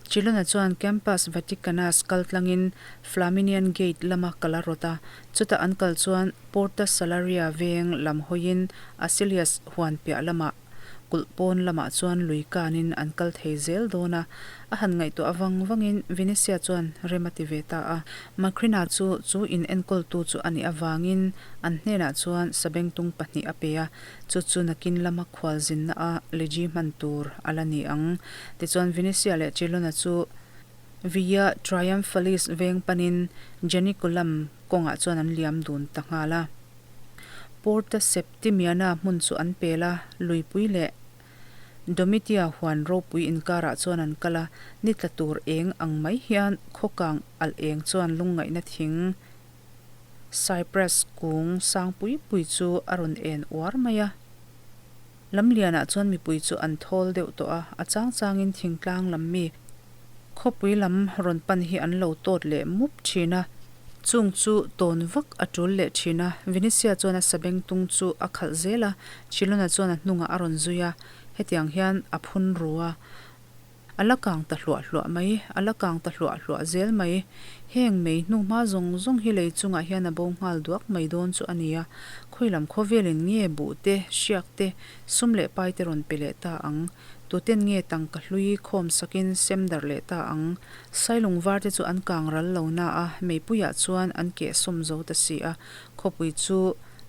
Chilona chuan Campus Vaticanus kal tlangin Flaminian Gate lama kal a rawt a, chutah an kal chuan Porta Salaria veng lam hawiin Acilius huan piah lamah kulh pawn lamah chuan lui kanin an kal thei zel dawn a, a han ngaihtuah vang vangin Venetia chuan rem a ti ve ta a. Macrina chu chu in enkawltu chu a nih avangin an hnenah chuan sabengtung pahnih a pe a, chu chu nakin lama khualzinna a legi hman tur a la ni ang. Tichuan Venetia leh Chilona chu Via Triumphalis veng panin Janiculum kawngah chuan an liam dun ta nghal a. Porta Septimiana hmun chu an pel a, luipui leh Domitia huan ropui inkarah chuan an kal a, ni tla tur eng ang mai hian khawkang alh eng chuan lungngaihna thing cypress kung sang pui pui chu a rawn en uar mai a. Lamlianah chuan mipui chu an thawl deuh tawh a, a chang changin thingtlang lam mi khawpui lam rawn pan hi an lo tawt leh mup thin a, chung chu tawn vak a tul leh thin a. Venetia chuan a sabengtung chu a khalh zel a, Chilona chuan a hnungah a rawn zui a, hetiang hian a phun ru a. A la kang ta hluah hluah mai, a la kang ta hluah hluah zel mai. Heng mei hnu hma zawng zawng hi lei chungah hian a bo nghal duak mai dawn chu a ni a. Khawi lam khawvelin nge buh te, hriak te, sum leh pai te rawn pe leh ta ang? Tuten nge tangka hlui khawm sakin sem darh leh ta ang? Sailung var te chu an kang ral lo na a, meipuiah chuan an keh sawm zo ta si a. Khawpui chu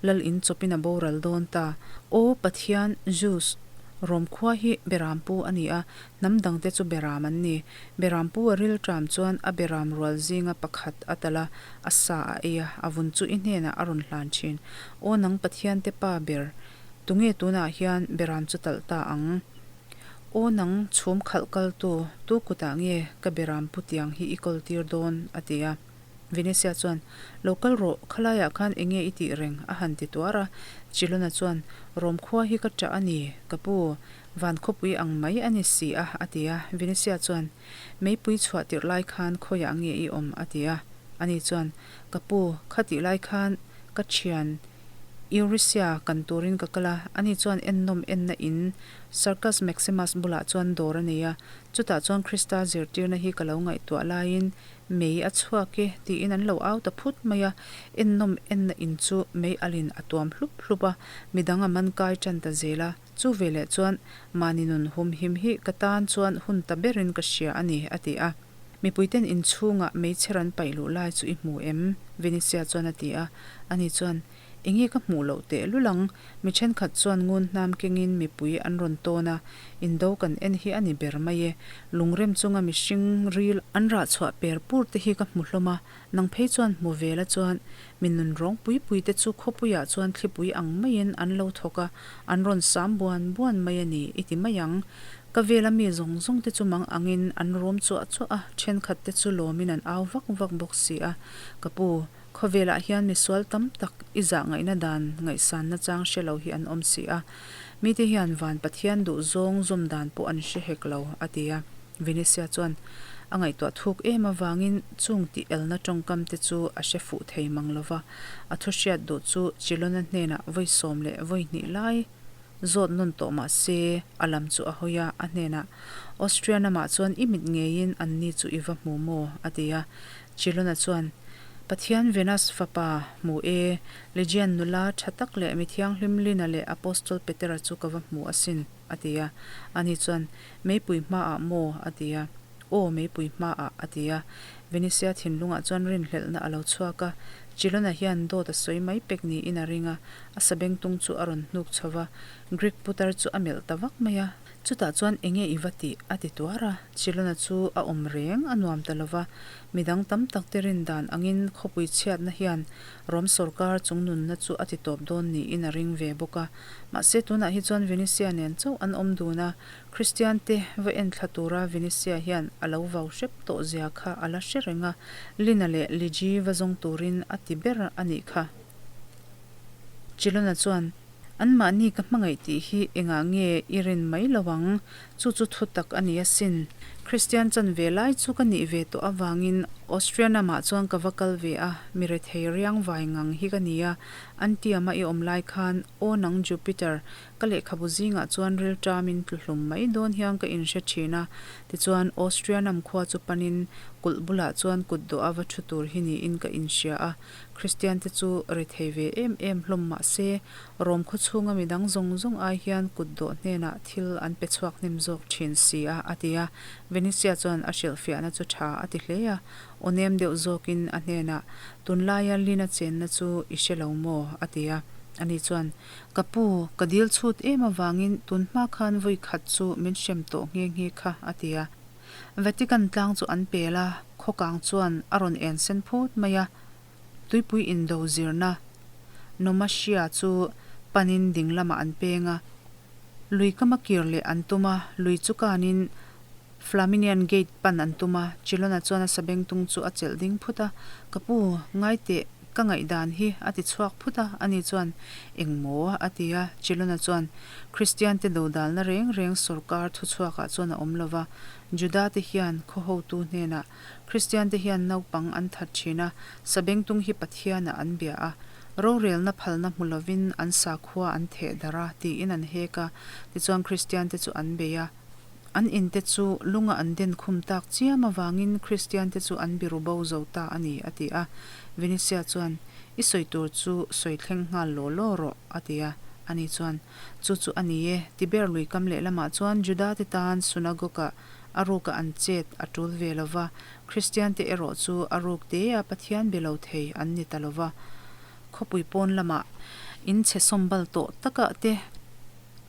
Lal in chawpin a boral dawn ta. Aw Pathian, Zeus, Rom khua hi Berampu a ni a, hnam dangte chu Beram an ni. Berampu a ril ṭam chuan a Beram rual zinga pakhat a talh a, a sa a ei a, a vun chu i hnenah a rawn hlan ṭhin. Aw nang Pathian te pa ber, tunge tunah hian Beram chu talh ta ang? Aw nang chhum khalh kaltu, tu kutah nge ka Berampu tiang hi i kawltir dawn? a ti a. Venetia chuan, Lo kal rawh, khalaiah khan enge i tih reng? a han ti tuar a. Chilona chuan, Rom khua hi ka ṭah a ni, ka pu, van khawpui ang mai a ni si a, a ti a. Venetia chuan, Meipui chhuah tirh lai khan khawiah nge i awm? a ti a. Ani chuan, Ka pu, khatih lai khan ka ṭhian Eurisia kan turin ka kal a, ani chuan ennawm enna in Circus Maximus bulah chuan dawr a nei a, chutah chuan Krista zirtirna hi ka lo ngaihtuah laiin Mei a chhuak e, tiin an lo au ta phut mai a, ennawm enna in chu mei alin a tuam hlup hlup a, midang a man kai tan ta zel a, chu veleh chuan mahni nun humhim hi ka tan chuan hun ta berin ka hria a ni, a ti a. Mipuiten inchhungah meichher an paih luh lai chu i hmu em? Venetia chuan a ti a, ani chuan, Enge ka hmuh loh teh lul ang? Mi thenkhat chuan ngun hnam kengin mipui an rawn tawn a, indo kan en hi a ni ber mai e. Lungrem chunga mihring ril an rah chhuah per pur te hi ka hmu hlawm a, nang phei chuan hmu ve la chuan mi nun rawng pui pui te chu khawpuiah chuan thlipui ang maiin an lo thawk a, an rawn sam buan buan mai a ni i ti mai ang. Ka vela mi zawng zawng te chu mang angin an rawm chuah chuah a, thenkhat te chu lawmin an au vak vak bawk si a, ka pu, Khawvelah hian misual tam tak i zah ngaihna dan ngaihsanna chang hre lo hi an awm si a. Mite hian van Pathian duh zawng zawm dan pawh an hre hek lo, a ti a. Venetia chuan a ngaihtuah thuk em avangin chung tih elna tawngkam te chu a hre fuh thei mang lo va. A thu hriat duh chu Chilona hnenah vawi sawm leh vawi hnih lai zawt nawn tawh mah se a lam chu a hawi a, a hnenah, Austria lamah chuan i mit ngeiin anni chu i va hmu maw? a ti a. Chilona chuan, Pathian Venus fapa hmu e, Legion nula tha tak leh mi thianghlim Lina leh Apostol Petera chu ka va hmu asin, a ti a. Ani chuan, Meipui hmaah maw? a ti a. Aw, meipui hmaah, a ti a. Venetia thinlungah chuan rinhlelhna a lo chhuak a. Chilona hian dawt a sawi mai pek niin a ring a, a sabengtung chu a rawn hnuk chho va. Greek putar chu a melh ta vak mai a. Chutah chuan enge i va tih? a ti tuar a. Chilona chu a awm reng a nuam ta lo va, midang tam tak te rin dan angin khawpui chhiatna hian Rom sawrkar chungnunna chu a ti tawp dawn niin a ring ve bawk a. Mahse tunah hi chuan Venetia nen chauh an awm dun a, Kristian te va enthla tura Venetia hian a lo vau hrep tawh zia kha a la hre reng a, Lina leh Liji va zawng turin a ti ber a nih kha. Chilona chuan, Anmahni ka hmangaih tih hi engah nge i rin mai lo ang? Chu chu thu tak a ni asin. Kristian chan ve lai chu ka nih ve tawh avangin Austrian ramah chuan ka va kal ve a, mi rethei riang vai ngang hi ka ni a. Antiama i awm lai khan, Aw nang Jupiter, ka lehkhabu zingah chuan rilṭamin tluhlum mai dawn hian ka inhre ṭhin a. Tichuan, Austrian ram khua chu panin kulh bulah chuan kut dawha va ṭhu tur hi niin ka inhria a. Kristiante chu rethei ve em em hlawm mah se, Rom khaw chhunga mi dang zawng zawng ai hian kut dawh hnenah thil an pe chhuak hnem zawk thin si a, a ti a. Venetia chuan a hrilhfiahna chu tha a ti hle a, aw nem deuh zawkin a hnenah, Tunlaia Lina chenna chu i hre lo maw? a ti a. Ani chuan, Ka pu, ka dil chhut em avangin tun hma khan vawi khat chu min hrem tawh nghe nghe kha, a ti a. Vatican tlang chu an pel a, khawkang chuan a rawn en sen phut mai a. Tuipui indo zirna Nomasia chu panin ding lamah an peng a. Lui kama kir leh an tum a, lui chu kanin Flaminian Gate pan an tum a. Chilona chuan a sabengtung chu a chelh ding phut a, Ka pu, ngai teh, ka ngaihdan hi a ti chhuak phut a, ani chuan, Eng maw? a ti a. Chilona chuan, Kristiante dodalna reng reng sawrkar thuchhuakah chuan a awm lo va, Judate hian khaw hotu hnenah Kristiante hian naupang an that thin a, sabengtung hi Pathianah an bia a, rorelna phalna hmu lovin an sakhua an theh darh a tiin an hek a, tichuan Kristiante chu an bei a. An inte chu lunga an den khum tak chiam avangin Kristiante chu an biru bo zo ta a ni, a ti a. Venetia chuan, I sawi tur chu sawi thleng nghal law law rawh, a ti a. Ani chuan, Chu chu a ni e, Tiber lui kam lehlamah chuan Judate tan synagogue-ah a ruka an chet a tul ve lo va, Kristiante erawh chu a ruk tea Pathian be lo thei an ni ta lo va. Khawpui pawn lamah in chhe sawmbal tawh takah te,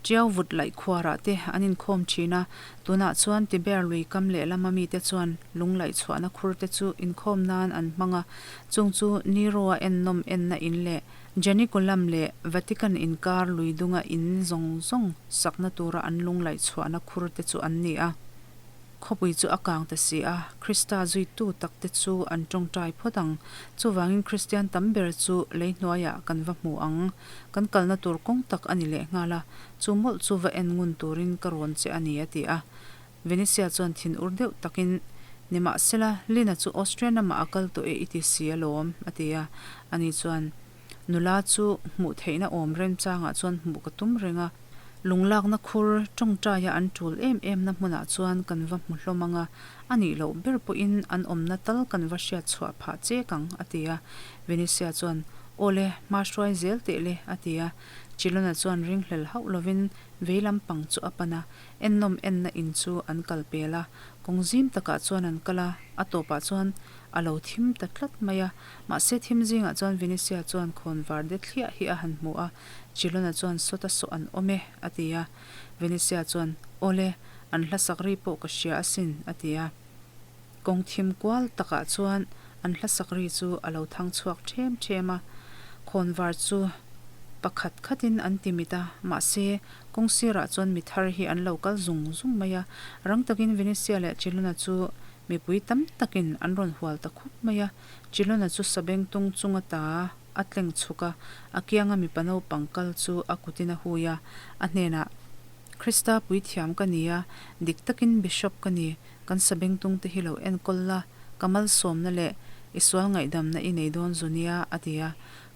Tiau vut laih khuarah te an inkhawm thin a, tunah chuan Tiber lui kam lehlama mite chuan lung laih chhuahna khur te chu inkhawm nan an hmang a, chung chu Nero-a ennawm enna in leh Janiculum leh Vatican inkar lui dunga in zawng zawng sakna tura an lung laih chhuahna khur te chu an ni a. Khawpui chu a kang ta si a, Krista zuitu takte chu an tawngtai phawt ang. Chuvangin Kristian tam ber chu lei hnuaiah kan va hmu ang. Kan kalna tur kawng tak a ni lehnghal a, chu mawlh chu va en ngun turin ka rawn che a ni, a ti a. Venetia chuan thin ur deuh takin, Nimahsela, Lina chu Austrian lamah a kal tawh e i ti si alawm, a ti a. Ani chuan, Nula chu hmuh theihna awm remchangah chuan hmuh ka tum reng a, lunglakna khur tawngtaia an tul em emna hmunah chuan kan va hmu hlawm ang a, a nih loh ber pawhin an awmna tal kan va hriat chhuah phah chek ang, a ti a. Venetia chuan, Aw le, hma hruai zel teh le, a ti a. Chilona chuan ringhlel hauh lovin vei lampang chu a pan a, ennawm enna in chu an kal pel a, kawng zim takah chuan an kal a, a tawpah chuan a lo thim ta tlat mai a. Mahse thim zingah chuan Venetia chuan khawn var de thliah hi a han hmu a, Chilona chuan sawta sawh an awm e, a ti a. Venetia chuan, Aw le, an hlasak ri pawh ka hria asin, a ti a. Kawng thim kual takah chuan an hlasak ri chu a lo thang chhuak ṭhem ṭhem a, khawnvar chu pakhat khatin an ti mit a, mahse, kawng sirah chuan mi thar hi an lo kal zung zung mai a, rang takin Venetia leh Chilona chu mipui tam takin an rawn hual ta khup mai a, Chilona chu sabengtung chunga ta a tleng chhuk a, a kianga mipa naupang kal chu a kutin a hui a, a hnenah, Krista puithiam ka ni a, dik takin Bishop ka ni, Kan sabengtung te hi lo enkawl la, ka malsawmna leh i sual ngaihdamna i nei dawn zu nia, a ti a.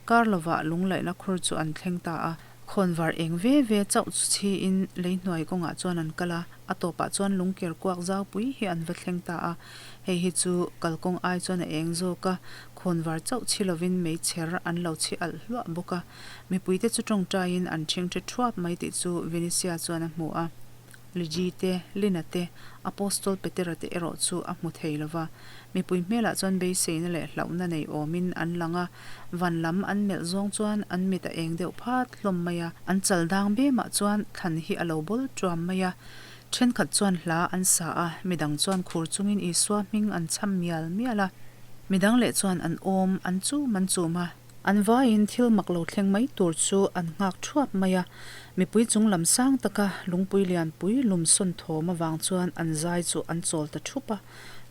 Kar lovah lunglaihna khur chu an thleng ta a. Khawnvar eng ve ve chauh chu chhiin lei hnuai kawngah chuan an kal a, a tawpah chuan lungker kuak zaupui hi an va thleng ta a. Hei hi chu kalkawng ai chuan a eng zawk a, khawnvar chauh chhi lovin meichher an lo chhi alh hluah bawk a. Mipuite chu tawngtaiin an ṭhingṭhe ṭhuap mai tih chu Venetia chuan a hmu a. Liji te, Lina te, Apostol Petera te erawh chu a hmu thei lo va. Mipui hmelah chuan beiseina leh hlauhna nei awmin an lang a, van lam an melh zawng chuan an mit a eng deuh phat hlawm mai a. An chal dang bemah chuan thlan hi a lo bawl tuam mai a. Thenkhat chuan hla an sa a, midang chuan khur chungin Isua hming an chham mial mial a. Midang leh chuan an awm an chum an chum a. An vaiin thil mak lo thleng mai tur chu an nghak thuap mai a. Mipui chung lam sang taka lungpui lianpui lum sawn thawm avang chuan an zai chu an chawl ta thup a.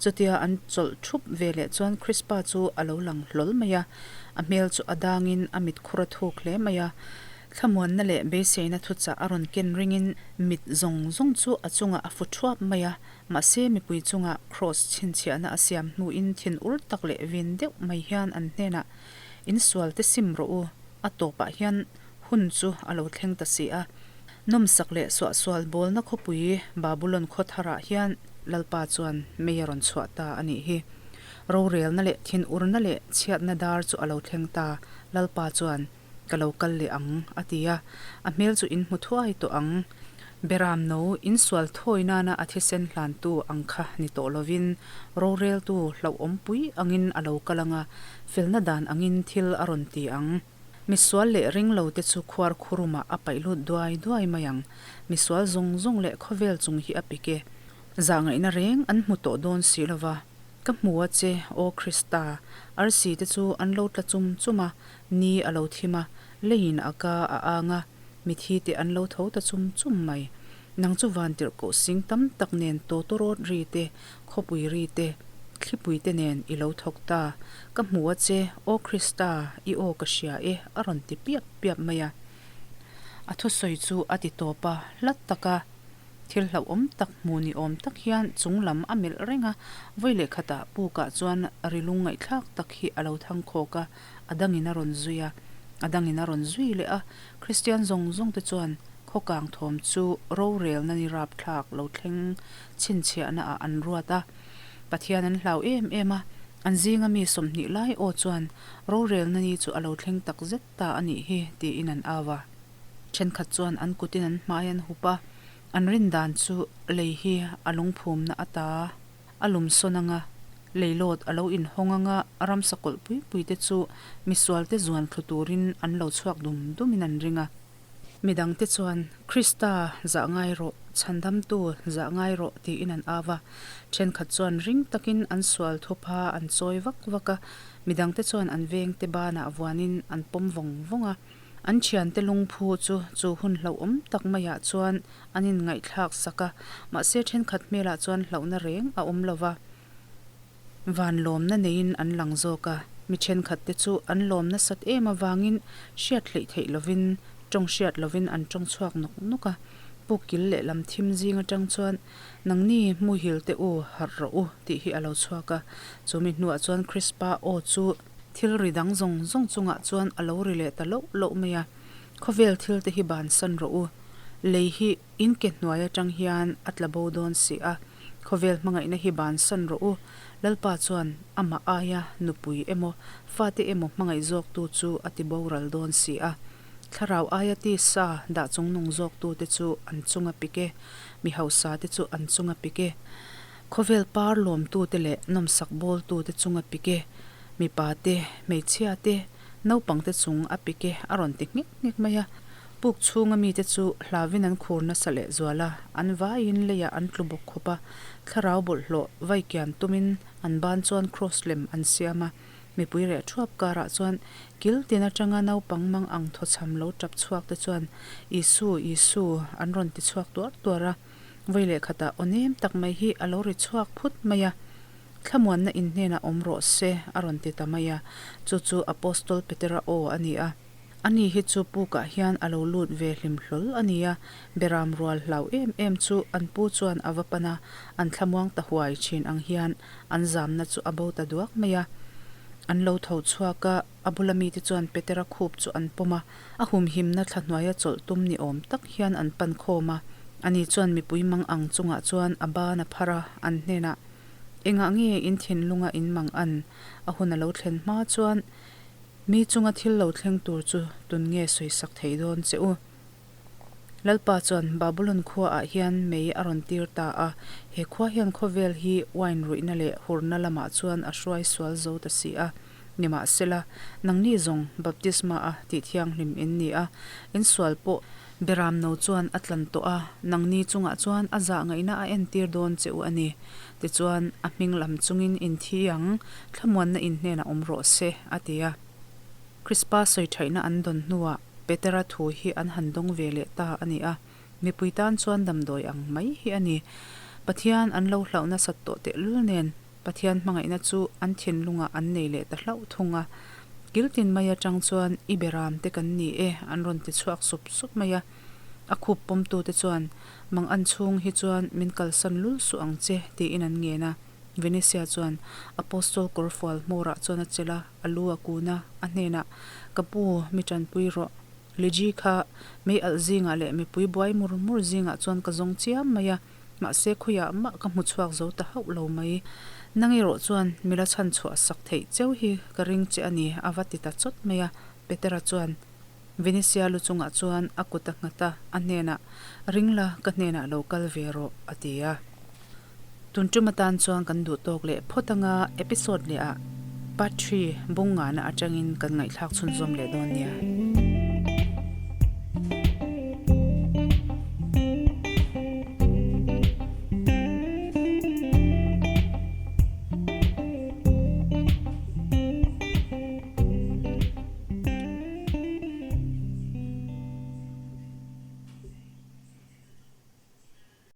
Chutia an chawlh thup ve leh chuan Krispa chu a lo lang hlawl mai a. A hmel chu a dangin a mit khur a thuk hle mai a. Thlamuanna leh beiseina thuchah a rawn ken ringin mit zawng zawng chu a chungah a fu thuap mai a, mahse mipui chungah Kraws chhinchhiahna a siam hnuin thinur tak leh vin deuh mai hian an hnenah, Insual te sim rawh u, a tawpah hian hun chu a lo thleng ta si a. Nawmsak leh suahsual bawlna khawpui Babulon khaw tharah hian Lalpa chuan mei a rawn chhuah ta a nih hi. Rorelna leh thinurna leh chhiatna dar chu a lo thleng ta, Lalpa chuan. Ka lo kal leh ang, a ti a. A hmel chu in hmu thuai tawh ang. Beram no, insual thawi nana a thisen hlantu ang kha ni tawh lovin, roreltu hlauhawmpui angin a lo kal ang a, felna dan angin thil a rawn ti ang. Misual leh ringlo te chu khuar khurumah a paih lut duai duai mai ang. Misual zawng zawng leh khawvel chung hi a pik e. Zahngaihna reng an hmu tawh dawn si lova. Ka hmu a che, Aw Krista, arsi te chu an lo tla chum chum a, Ni a lo thim a, leiin a ka a ang a, mithi te an lo tho ta chum chum mai. Nang chu vantirhkoh sing tam tak nen tawtawrawt ri te, khawpui ri te, thlipui te nen i lo thawk ta. Ka hmu a che, Aw Krista, i aw ka hria e, a rawn ti piap piap mai a. A thusawi chu a ti tawp a, hlat taka. Thil hlauhawm tak hmu ni awm tak hian chung lam a melh reng a, vawi leh khatah pukah chuan ri lung ngaihthlak tak hi a lo thang khawk a, a dangin a rawn zui a, a dangin a rawn zui leh a, Kristian zawng zawng te chuan khawkang thawm chu rorelna ni rapthlak lo thleng chhinchhiahna ah an ruat a, Pathian an hlau em em a, an zinga mi 20 lai aw chuan rorelna ni chu a lo thleng tak zet ta a nih hi tiin an au a. Thenkhat chuan an kutin an hmai an hup a, an rin dan chu lei hi a lungphumna ata a lum sawn ang a, leilawt a lo inhawng ang a, ramsa kawlh pui pui te chu misualte zuan thlu turin an lo chhuak dum dumin an ring a. Midangte chuan, Krista, zah ngai rawh, Chhandamtu, zah ngai rawh, tiin an au a. Thenkhat chuan ring takin an sual thupha an chawi vak vak a, midangte chuan an vengte banah vuanin an pawm vawng vawng a. An thiante lungphu chu chu hun hlauhawm tak maiah chuan an inngaihthlak sak a, mahse thenkhat hmelah chuan hlauhna reng a awm lo va, van lawmna neiin an lang zawk a. Mi thenkhat te chu an lawm nasat em avangin hriat hleih theih lovin, tawng hriat lovin an tawng chhuak nawk nawk a. Puk kil lehlam thim zing atang chuan, Nangni muhil te u, harh rawh u, tih hi a lo chhuak a. Chu mi hnuah chuan Krispa aw chu, Thil ri dang zawng zawng chungah chuan a lo ri leh ta loh loh mai a, Khawvel thil te hi bansan rawh u. Lei hi in ke hnuai atang hian a tla bo dawn si a, khawvel hmangaihna hi bansan rawh u. Lalpa chuan amah aia nupui emaw, fate emaw hmangaih zawktu chu a ti boral dawn si a. Thlarau aia tisa dah chungnung zawktute chu an chunga pik e, mi hausa te chu an chunga pik e. Khawvel par lawmtute leh nawmsak bawltute chunga pik e, mipa te, hmeichhia te, naupang te chung a pik e a rawn ti nghek nghek mai a. Puk chhunga mite chu hlauin an khur nasa leh zual a, an vaiin leiah an tlu bawk khawp a, thlarau bawlhhlawh vaikian tumin an ban chuan kraws lem an siam a. Mipui reh thuap karah chuan kil tin atanga naupang mang ang thawchham lo tap chhuak te chuan Isu, Isu an rawn ti chhuak tuar tuar a. Vawi leh khatah aw nem tak mai hi a lo ri chhuak phut mai a, Thlamuanna in hnenah awm rawh se, a rawn ti ta mai a. Chu chu Apostol Petera aw a ni a. Ani hi chu pukah hian a lo lut ve hlim hlawl a ni a, beram rual hlau em em chu an pu chuan a va pan a, an thlamuang ta huai thin ang hian an zamna chu a bo ta duak mai a. An lo tho chhuak a. A bula mite chuan Petera khup chu an pawm a, a humhimna thla hnuaia chawlh tum ni awm tak hian an pan khawm a. Ani chuan mipui mang ang chungah chuan a ban a phar a, an hnenah, Engah nge in thinlunga in mang an? A hun a lo thlen hma chuan mi chunga thil lo thleng tur chu tun nge sawisak thei dawn che u? Lalpa chuan Babulon khuaah hian mei a rawn tir ta a, he khua hian khawvel hi wine ruihna leh hurna lamah chuan a hruai sual zo ta si a. Nimahsela, nangni zawng baptisma a tih thianghlim in ni a, in sual pawh Beramno chuan a tlan tawh a, nangni chungah chuan a zah ngaihna a entir dawn che u a ni. Tichuan, a hming lam chungin in thi ang, thlamuanna in hnenah awm rawh se, a ti a. Krispa sawi thaihna an dawn hnuah Petera thu hi an han dawng ve leh ta a ni a, mipui tan chuan damdawi ang mai hi a ni. Pathian an lo hlauh nasat tawh tehlul nen Pathian hmangaihna chu an thinlungah an nei leh ta hlauh thung a. Kil tin mai atang chuan i beram te kan ni e an rawn ti chhuak sup sup mai a. A khup pawmtute chuan mang an chhung hi chuan min kalsan lul suh ang che tiin an ngen a. Venetia chuan Apostol kawrfual hmawrah chuan a chelh a, a lu a kun a, a hnenah, Ka pu, mi tanpui rawh. Liji kha mei alh zingah leh mipui buai mur mur zingah chuan ka zawng chiam mai a, mahse khawiah mah ka hmu chhuak zo ta hauh lo mai. Nang erawh chuan mila chhan chhuah sak theih cheu hi ka ring che a ni, a va ti ta chawt mai a. Petera chuan Venetia lu chungah chuan a kut a nghat a, a hnenah, Ring la, ka hnenah lo kal ve rawh, a ti a. Tun tum atan chuan kan duh tawk leh phawt anga episode leh ah part three bung ngahna atangin kan ngaihthlak chhunzawm leh dawn nia.